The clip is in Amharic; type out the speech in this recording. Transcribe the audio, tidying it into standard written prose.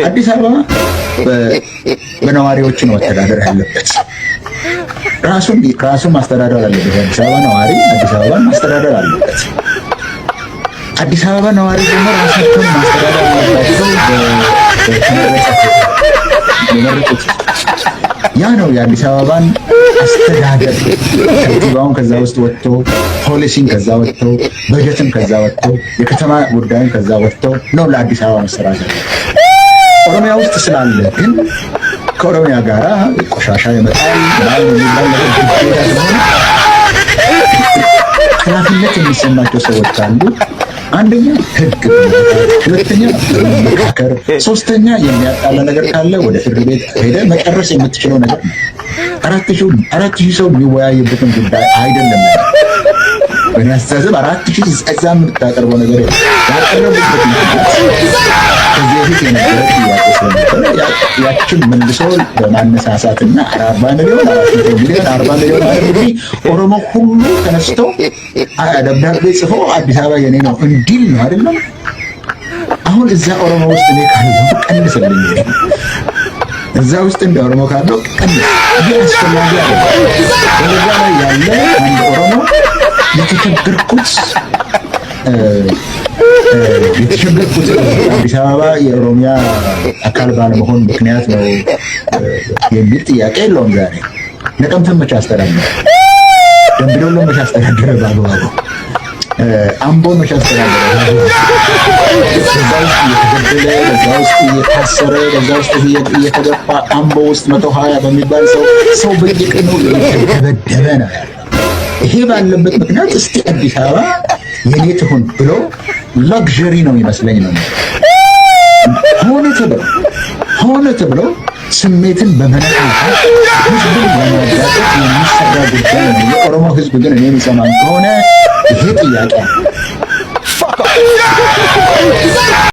አዲስ አበባ በነዋሪዎቹ ነው መተዳደር ያለበት። ራሱን ራሱን ማስተዳደር አለበት። አዲስ አበባ ነዋሪ አዲስ አበባን ማስተዳደር አለበት። አዲስ አበባ ነዋሪ ደግሞ ራሳቸውን ማስተዳደር አለባቸው በተመረጡት። ያ ነው የአዲስ አበባን አስተዳደር። ከንቲባውን ከዛ ውስጥ ወጥቶ፣ ፖሊሲን ከዛ ወጥቶ፣ በጀትም ከዛ ወጥቶ፣ የከተማ ጉዳይን ከዛ ወጥቶ ነው ለአዲስ አበባ መሰራት ያለበት። ኦሮሚያ ውስጥ ስላለ ግን ከኦሮሚያ ጋራ ቆሻሻ ይመጣል ምናምን የሚባል ነገር ግዴታ ስለሆነ ኃላፊነት የሚሰማቸው ሰዎች ካሉ አንደኛ ህግ፣ ሁለተኛ መመካከር፣ ሶስተኛ የሚያጣላ ነገር ካለ ወደ ፍርድ ቤት ሄደ መጨረስ የምትችለው ነገር ነው። 4,000 ሰው የሚወያይበትን ጉዳይ አይደለም። በእኔ አስተሳሰብ 4,000 እዛ የምታቀርበው ነገር የለም። ያቀረቡበት ምክንያት ከዚህ በፊት የነበረ ጥያቄ ስለነበረ ያችን መልሶ በማነሳሳትና 40 ሚሊዮን፣ 400 ሚሊዮን፣ 40 ሚሊዮን ማለት እንግዲህ ኦሮሞ ሁሉ ተነስቶ ደብዳቤ ጽፎ አዲስ አበባ የኔ ነው እንዲል ነው አይደለም። አሁን እዛ ኦሮሞ ውስጥ እኔ ካለው ቀንስልኝ፣ እዛ ውስጥ እንደ ኦሮሞ ካለው ቀንስ። ይህ አስፈላጊ አይደለም። ወለጋ ላይ ያለ አንድ ኦሮሞ የተቸገርኩት አዲስ አበባ የኦሮሚያ አካል ባለመሆን ምክንያት ነው የሚል ጥያቄ የለውም። ዛሬ ነቀምትን መቼ አስተዳደረ? ደምቢዶሎን መቼ አስተዳደረ? በአግባቡ አምቦን መቼ አስተዳደረ? በዛ ውስጥ እየተገደለ፣ በዛ ውስጥ እየታሰረ፣ በዛ ውስጥ እየተገፋ፣ አምቦ ውስጥ 120 በሚባል ሰው በየቀኑ እየተደበደበ ነው ያለው። ይሄ ባለበት ምክንያት እስቲ አዲስ አበባ የኔ ትሁን ብሎ luxury ነው ይመስለኝ ነው። ሆነ ተብሎ ስሜትን በመነካካት ህዝብን ለማጋጨት የሚሰራ ጉዳይ ነው። የኦሮሞ ህዝብ ግን እኔ የሚሰማኝ ከሆነ ይሄ ጥያቄ። Fuck off.